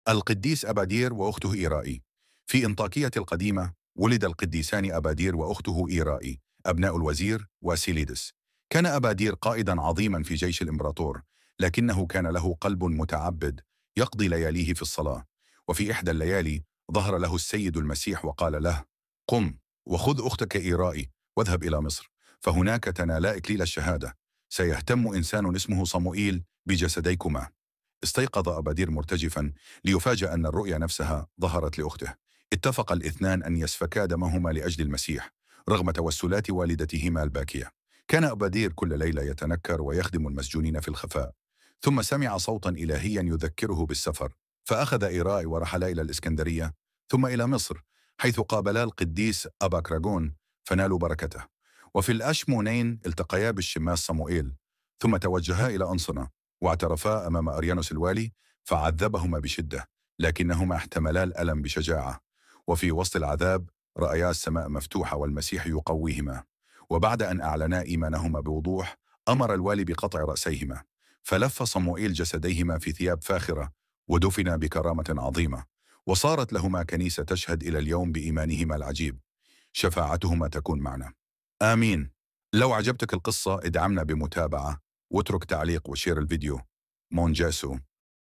القديس أبادير وأخته إيرائي. في إنطاكية القديمة ولد القديسان أبادير وأخته إيرائي أبناء الوزير واسيليدس. كان أبادير قائدا عظيما في جيش الإمبراطور، لكنه كان له قلب متعبد يقضي لياليه في الصلاة. وفي إحدى الليالي ظهر له السيد المسيح وقال له: قم وخذ أختك إيرائي واذهب إلى مصر، فهناك تنالا إكليل الشهادة. سيهتم إنسان اسمه صموئيل بجسديكما. استيقظ أبادير مرتجفا ليفاجأ أن الرؤيا نفسها ظهرت لأخته. اتفق الاثنان أن يسفكا دمهما لأجل المسيح رغم توسلات والدتهما الباكية. كان أبادير كل ليلة يتنكر ويخدم المسجونين في الخفاء، ثم سمع صوتا إلهيا يذكره بالسفر، فأخذ إيراي ورحلا إلى الإسكندرية ثم إلى مصر، حيث قابلا القديس أبا كراغون فنالوا بركته. وفي الأشمونين التقيا بالشماس صموئيل، ثم توجها إلى أنصنة واعترفا أمام أريانوس الوالي، فعذبهما بشدة، لكنهما احتملا الألم بشجاعة. وفي وسط العذاب رأيا السماء مفتوحة والمسيح يقويهما. وبعد أن أعلنا إيمانهما بوضوح، أمر الوالي بقطع رأسيهما، فلف صموئيل جسديهما في ثياب فاخرة ودفنا بكرامة عظيمة. وصارت لهما كنيسة تشهد إلى اليوم بإيمانهما العجيب. شفاعتهما تكون معنا. آمين. لو عجبتك القصة ادعمنا بمتابعة واترك تعليق وشير الفيديو. مونجاسو.